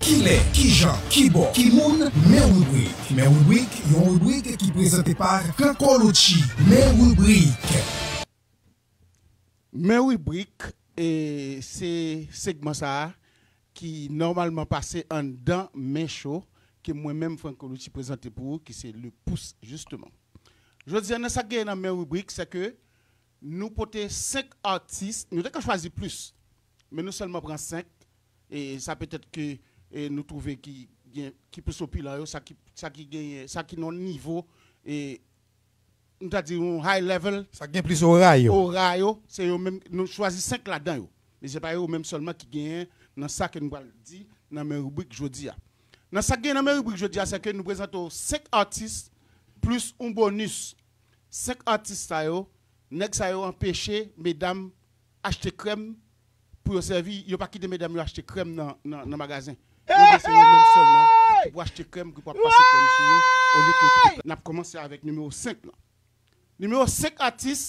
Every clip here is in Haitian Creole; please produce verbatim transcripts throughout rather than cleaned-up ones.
Kilè, kijan, kibò, ki moun, men ribrik. Men ribrik, yon ribrik ki prezante pa Kankolouchi. Men ribrik. Men ribrik, e se segman sa a ki nòmalman pase anndan Men Cho, ke mwen menm Franco Lucci prezante pou ou, ki se Le Pouce, jisteman. Jodi a, nan sa k genyen nan Men Ribrik, se ke nou pote senk atis, nou te ka chwazi plis, men nou sèlman pran senk, e sa petèt ke, e nou twouve ki gen, ki plis popilan yo, sa ki, sa ki genyen, sa ki nan nivo, e nou ta di yon high level, sa gen plis ora yo. Ora yo, se yo menm, nou chwazi senk ladan yo. Men se pa yo menm sèlman ki genyen nan sa ke nou pral di nan Men Ribrik jodi a. Nan sa k genyen nan Men Ribrik jodi a, se ke nou prezante w senk atis plis yon bonis. Senk atis sa yo, nèg sa yo anpeche medam achte krèm pou yo sèvi, yo pa kite medam yo achte krèm nan, nan, nan magazen. Yo gen se yo menm sèlman ki pou achte krèm, ki pou ap pase krèm sou yo, olye ke yo kite krèm. N ap kòmanse avèk nimewo senk lan. Nimewo senk atis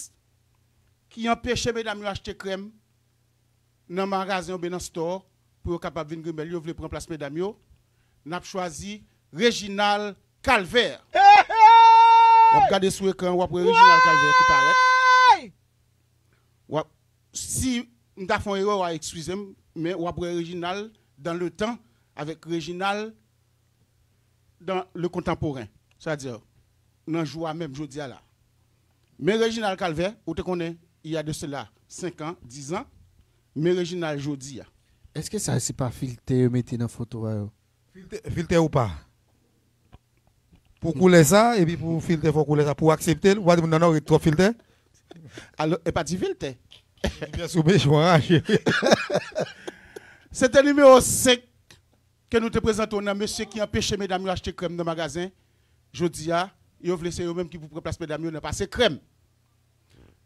ki anpeche medam yo achte krèm nan magazen oubyen nan store pou yo kapab vin grimèl, yo vle pran plas medam yo. N ap chwazi Reginald Calvert. W ap gade sou ekran, w ap wè Reginald Calvert ki parèt. W ap, si m ta fè yon erè, w a eskize m, men w ap wè Reginald dans le temps avec Reginald dans le contemporain. Sètadi, nan jou a menm, jodi a la. Men Reginald Calvert, ou te konnen, il y a de cela senk an, diz an, men Reginald jodi a. Èske sa se pa filtè yo mete nan foto a yo? Filtè, filtè ou pa? Pou koulè sa, epi pou filtè fò koulè sa, pou aksepte l, ou pa di moun nan non, ret twòp filtè? Alò, e pa di filtè. Filtè sou mechwa, cheri. Se te nimewo senk ke nou te prezante w nan mesye ki anpeche medam yo achte krèm nan magazen. Jodi a, yo vle se yo menm ki pou pran plas medam yo nan pase krèm.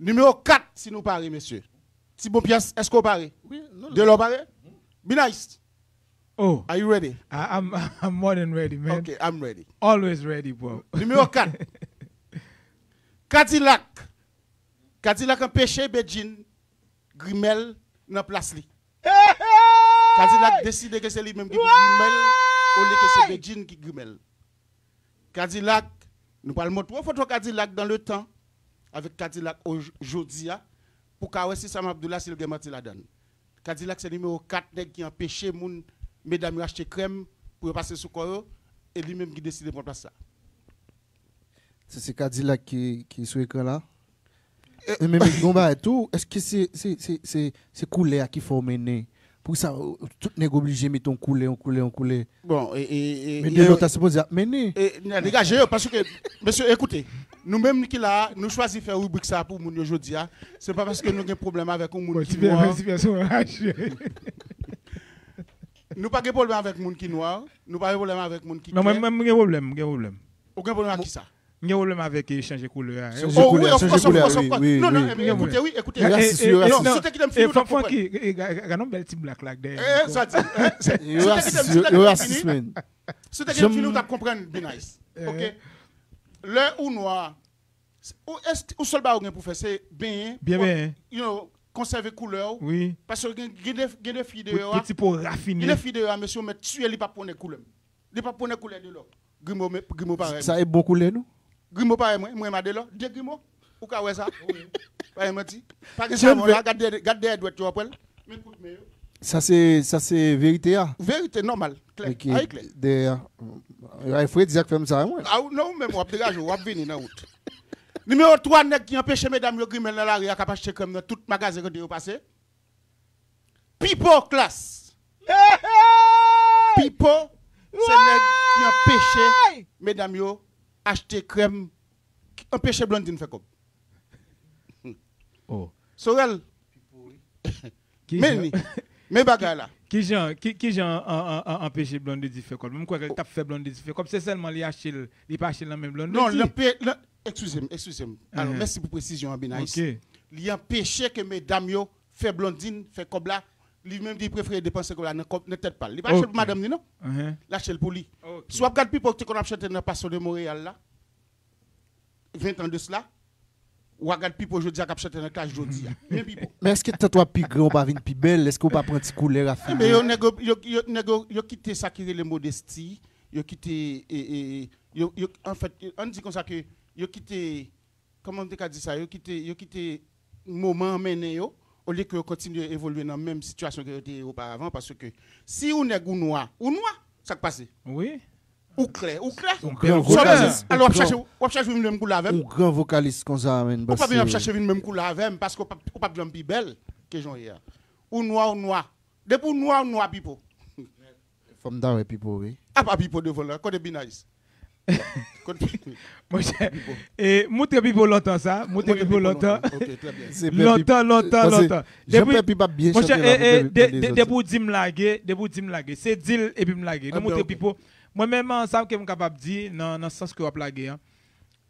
Nimewo kat, si nou pare, mesye. Ti bon pyès, èske w pare? Wi, non, non. Delò pare? Be nice. Oh, are you ready? I, I'm, I'm more than ready, man. Okay, I'm ready. Always ready, bro. Nimewo kat. Kadilak. Kadilak anpeche Bedjine grimèl nan plas li. Kadilak deside ke se li menm ki pou grimèl olye ke se Bedjine ki grimèl. Kadilak, nou pral montre w foto Kadilak dans le temps avèk Kadilak o-, jodi a, pou ka wè si sa m ap di w la, si l gen manti ladan l. Kadilak se nimewo kat nèg ki anpeche moun, medam yo achte krèm pou yo pase sou kò yo, e li menm ki deside pran plas sa. Se, se Kadilak ki, ki sou ekran la. E, men, men, gon bagay tou, èske se, se, se, se, se koulè a ki fè w mennen? Pou sa, tout nèg oblije mete yon koulè, yon koulè, yon koulè. Bon, e, e, e, men de lòt a sipoze ap mennen. E, n a degaje yo, paske, mesye, ekoute, nou menm ki la a, nou chwazi fè ribrik sa a pou moun yo jodi a. Se pa paske nou gen pwoblèm avèk yon moun ki nwa. Bon, ti pè, ti pè sou raje. Nou pa gen pwoblèm avèk moun ki nwa, nou pa gen pwoblèm avèk moun ki klè. Non, mwen, mwen, mwen gen pwoblèm, mwen gen pwoblèm. Ou gen pwoblèm ak kisa? M gen pwoblèm avèk, eh, chanje koulè a. Chanje koulè, chanje koulè, wi, wi, wi. Non, non, men ekoute, wi, ekoute. Yo rasis, yo rasis. Si w te kite m fini, ou t ap konprann. Gade yon bèl ti blak la dèyè. Eh, sa di, eh, si w te kite m, si w te kite m fini, si w te kite m fini, ou t ap konprann, Be Nice. Ok? Lè ou nwa, ou, ou sèl bagay ou gen pou fè, se benyen, byen benyen, you know, konsève koulè w. Wi. Paske gen, gen de, gen de fi deyò a. Pou ti po rafine. Gen de fi deyò a, mesye, ou mèt tiye li, p ap pran koulè. Li p ap pran koulè de lò. Grimo, grimo parèy mwen. Sa e bon koulè nou? Grimo parèy mwen, mwen renmen de lò. De grimo. Ou ka wè sa? Wi. Pa gen manti. Pa gen sa, mwen la, gad dèyè, gad dèyè dwèt yo, w ap wè l. Men kout men yo. Sa se, sa se verite a? Verite, nòmal, klè. Ok, ay klè. Dèyè a. Ay, Fredi a k fè m sa, mwen. A, non, ou menm, w ap degaje w, w ap vini nan wout. Nimewo twa, nèg ki anpeche medam yo grimèl nan lari a k ap achte krèm nan tout magazen kote yo pase. Pipo Class. Pipo, se nèg ki anpeche medam yo achte krèm, ki anpeche Blondine fè kòb. Oh. Sorel. Men li, men bagay la. Kijan, ki, kijan an, an, an, anpeche Blondedy fè kòb? Mwen kwè ke l t ap fè Blondedy fè kòb, se sèlman li achte l, li pa achte l nan men Blondedy. Non, l anpe-, l an-, eskize m, eskize m. Alò, mèsi pou presizyon an, Be Nice. Ok. Li anpeche ke medam yo fè Blondine fè kòb la, li menm li prefere depanse kòb la nan kòb, nan tèt pa l. Li pa achte l pou madanm li, non. Li achte l pou li. Ok. Si w ap gad Pipo ki te konn ap chante nan Paso de Montréal la, ven tan de sila, W a gad Pipo jodi a k ap chante nan klas jodi a. Men Pipo. Men èske tèt w ap pi gran, ou pa vin pi bèl? Èske ou pa pran ti koulè rafine? Men yo nèg yo, yo, yo, nèg yo, yo kite sa ki rele modesti, yo kite, e, e, e, yo, yo, anfèt, ann di konsa ke yo kite, kòman m te ka di sa, yo kite, yo kite moman an mennen yo, olye ke yo kontinye evolye nan menm sitiyasyon ke yo te ye oparavan, paske si ou nèg ou nwa, ou nwa, sa k pase? Wi. Ou klè, ou klè. Ou klè, ou Sa w ap klè. di, alò w ap chache, w ap chache vin menm koulè avè m. Ou gran vokalis konsa, men. Ou pa vin ap chache vin menm koulè avè m, paske w p ap, ou p ap janm pi bèl ke jan w ye a. Ou nwa, ou nwa. Depi w nwa, ou nwa, Pipo. Fò m ta wè Pipo, wi. Apa Pipo devan la, kote Binice? Kote Monchè, e, moutre Pipo lontan sa, moutre Pipo lontan. Ok, trè byen. Se Pè Pi- Lontan, lontan, Paske lontan. Jan Pè Pi p ap byen Monchè, chante la, e, e, pou Pè Pi de- tande de- zòt. depi w di m lage, depi w di m lage, se di l epi m lage. Ah, Nou moutre ben, ok. Pipo. Mwen menm, sa ke m kapab di nan, nan sans ke w ap lage an.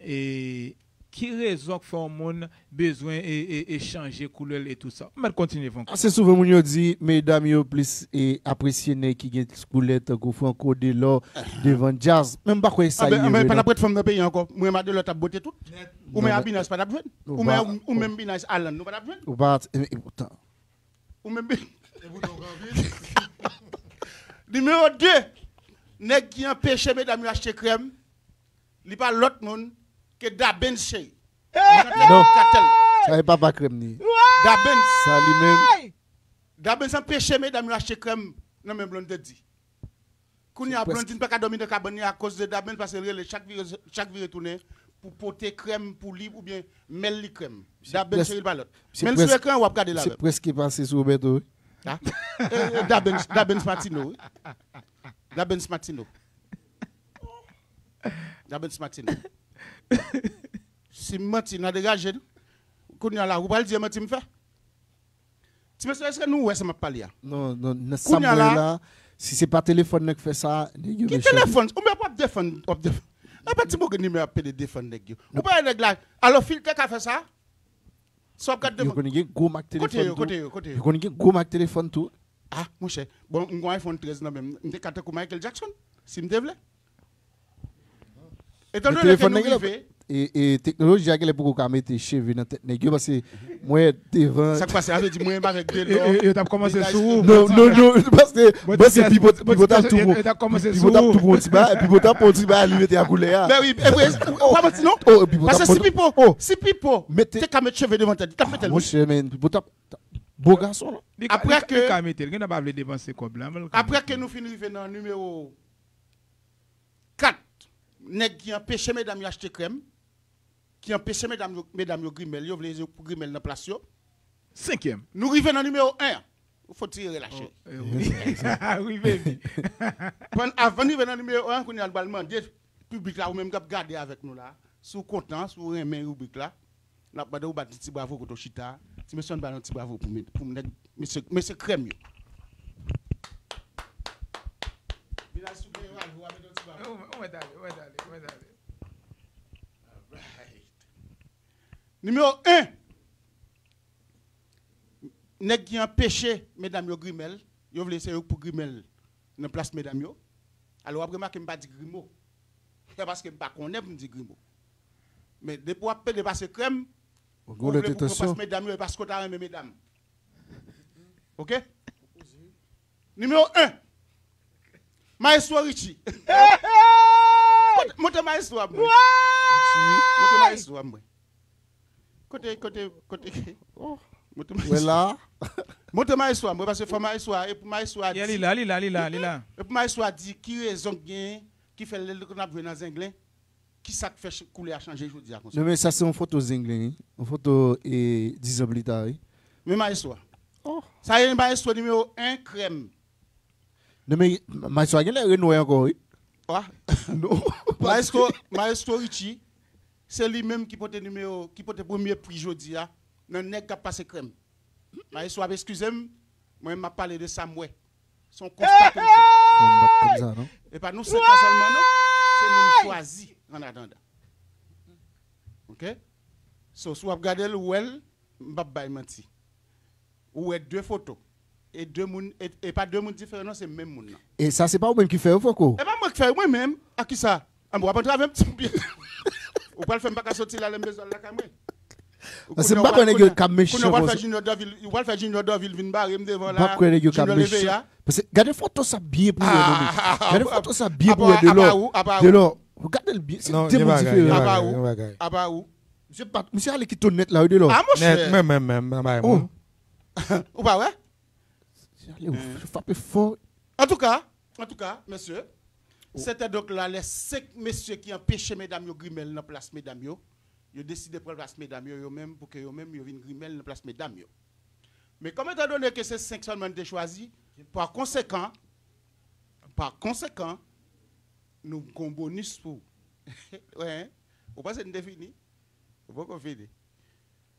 E ki rezon k fè yon moun bezwen e, e, e chanje koulè l e tou sa? M mèt kontinye, Franco. Ase souvan moun yo di medam yo plis e apresye nèg ki gen koulè tankou Franco Delò devan djaz. Men m pa kwè sa Anben, ye anben, vre, pa t non. ap ret fanm nan peyi an ankò. Mwen, Madelò t ap bote tout. Ou men Non, Abinas pa t ap jwenn. Ou Ou men, pa- ou men Binas Alan, nou pa t ap jwenn. Ou pa, e, e, poutan. Ou men Bi- Nimewo de, nèg ki anpeche medam yo achte krèm, li pa lòt moun ke Dabens cheri. Non. Katèl. Sa e papa krèm ni. Dabens. Sa li menm. Dabens anpeche medam yo achte krèm nan men Blondedy. Kounye a, Se prèske- Blondedy pa ka dòmi nan kabann li akoz de Dabens, paske l rele chak vire, chak vire tounen pou pote krèm pou li oubyen mèl li krèm. Dabens près- cheri l pa lòt. se Men l sou près- ekran, w ap gade l Se avè m. prèske pase sou Roberto, wi. Ah. Eh, eh, Dabens, Dabens Martino, wi. Dabens Martino. Dabens Martino. Si m manti, n a degaje n. Kounye a la, ou pral di manti m fè? Ti mesye, èske nou wè sa m ap pale a? Non, non, nan sa m Kounye a wè la- la, si se pa telefòn nan k fè sa, nèg yo Ki mechan. Telefòn? Ou menm w ap defann, w ap defann. Apa ti boug nimewo ap pede defann nèg yo? Ou pa wè nèg la, alò filtè ka fè sa? Sa w ap gade Yo devan. Konnen gen gwo mak Kote telefòn yo, tou. kote yo, kote Yo yo? Konnen gen gwo mak telefòn tou. Ah, monchè. Bon, m gen iPhone trèz nan men m. M te ka tankou Michael Jackson, si m te vle. Etan Men done ke telefòn nou nan gen rive, e, e teknoloji a genlè poko ka mete cheve nan tèt nèg yo, paske mwen devan. Sa k pase, a vle di mwen menm avèk E, Delò. e, yo t ap kòmanse sou ou. Non, non, non, paske Bon, paske ti Pipo Pipo, Pipo t ap tou yo, pran. yo t ap kòmanse Pipo t ap sou tou pran ti ba, Pipo t ap pran ti ba, li mete a koulè a. Men wi, e vre, ou pa manti non. Oh, Pipo t Paske ap si pran. Pipo, Oh, si Pipo mete. Te ka met cheve devan tèt, li t ap mete l. Monchè, men, Pipo t ap. Bo gason la. Li ka- Apre li ka- ke- li ka mete l, gen nan pa vle depanse kòb la, men l ka Apre mete ke l. Nou fin rive nan nimewo kat, nèg ki anpeche medam yo achte krèm, ki anpeche medam yo, medam yo grimèl, yo vle yo pou grimèl nan plas yo. Senkyèm. Nou rive nan nimewo en an. Ou fò tire la, cheri. Oh, eh, wi. Wi, baby. Pran, avan n rive nan nimewo en an, kounye a n pral mande piblik la, ou menm k ap gade avèk nou la, si w kontan, si w renmen ribrik la, n ap mande w bat ti bravo kote w chita. Ti mesye, ann ba nou ti bravo pou, pou nèg, mesye, mesye krèm yo. Vin al sou gen yo, al, ou a mete yon ti bravo. Ou mèt ale, ou mèt ale, ou mèt ale. Alright. Nimewo en. Nèg ki anpeche medam yo grimèl, yo vle se yo pou grimèl nan plas medam yo. Alò, w ap remake m pa di grimo. Se paske m pa konnen pou m di grimo. Men depi w ap pede pase krèm, ou vle pou pran plas medam yo, e paske w ta renmen medam. Oke? Nimewo en. Maestro Richie. Montre, montre maestro a mwen. Richie, montre maestro a mwen. Kote, kote, kote. Oh, montre Wè maestro. La. Montre maestro a mwen, paske fò maestro a, e pou maestro a Yeah, li di, la, li la, li la, li la. e pou maestro a di ki rezon k genyen ki fè lè l konn ap jwe nan Zenglen, ki sa k fè ch- koulè a chanje jodi a konsa. Non, men sa se yon foto Zenglen, wi. Yon foto e, diz an pli ta, wi. Men maestro a. Oh. Sa e maestro nimewo en krèm. Non, men maestro a genlè renwè ankò, wi. Ah. Non. Maestro, Maestro Richie, se li menm ki pote nimewo, ki pote premye pri jodi a nan nèg k ap pase krèm. Maestro ap eskize m, mwen m ap pale de sa m wè. Se yon konsta ke m fè. Bon, bat konn sa, non? E pa nou senk lan sèlman, non. Se nou m chwazi an atandan. Oke? So, si w ap gade l, ou wè l, m p ap bay manti. Ou wè de foto. E de moun, e, e pa de moun diferan, non, se menm moun nan. E sa se pa ou menm ki fè yo, Franco? E pa mwen k fè yo, mwen menm. A ki sa? An, w ap antrave m ti byen. Ou pral fè m pa ka soti la lè m bezwen al lakay mwen. Paske m pa kwè nèg yo ka mechan konsa. Ou pral fè Junior Dorvil, ou pral fè Junior Dorvil vin bare m devan la. M pa kwè nèg yo ka mechan. Paske gade foto sa byen pou wè non men. Gade foto sa byen pou wè de lò. De lò. Gade l byen. Se de moun diferan. Apa ou? Apa ou? Misye pa, misye ale kite w nèt la wi de lò. Ah, monchè. Nèt, menm, menm, menm, nan bagay moun. Ou pa wè? Misye ale frape fò. Antouka, antouka, mesye, sètè donk la, lè senk mesye ki anpeche medam yo grimèl nan plas medam yo, yo deside pran plas medam yo, yo menm, pou ke yo menm, yo vin grimèl nan plas medam yo. Men kòm etandone ke se senk sèlman n te chwazi, pa konsekan, pa konsekan, nou gon bonis pou ou. Wè, hein? Ou panse n te fini? Ou poko fini.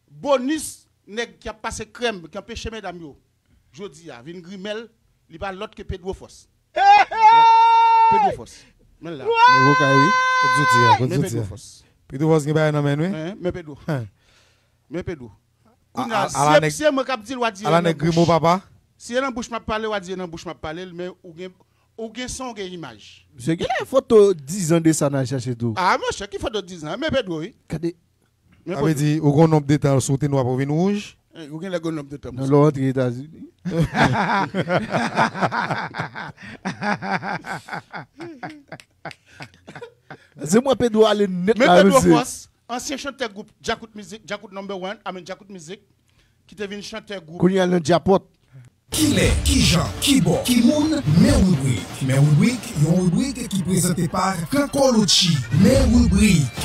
Bonis nèg ki ap pase krèm, ki anpeche medam yo, jodi a, vin grimèl, li pa lòt ke Pedro Fòs. Pedro Fòs. Men l la. Men wokay wi. Kot zouti a, kot zouti a. Pedro Fòs. Pedro Fòs gen bagay nan men wi. Hein, men Pedro. Men Pedro. Kounye a, si e mwen k ap di l, w a di e nan bouch. Ala nèg grimo papa. Si e nan bouch m ap pale, w a di e nan bouch m ap pale l, men ou gen, ou gen son, ou gen imaj. Misye gen lè foto diz an de sa n al chache tou. Ah, monchè, ki foto diz an? Men Pedro wi. Gade. Sa vle di, ou gon nonb de tan sou tenwa pou vin wouj? Eh, ou gen lè gon nonb de tan. Nan lè w antre Etazini. Se mwen Pedro ale nèt la, mesye. Men Pedro Fòs, ansyen chantè gwoup Djakout Mizik, Djakout Number One, I mean Djakout Mizik, ki te vin chantè gwoup. Kounye a nan Djapòt. Kilè, kijan, kibò, ki moun, men ribrik. Men ribrik, yon ribrik ki prezante pa Kanko Lucci. Men ribrik.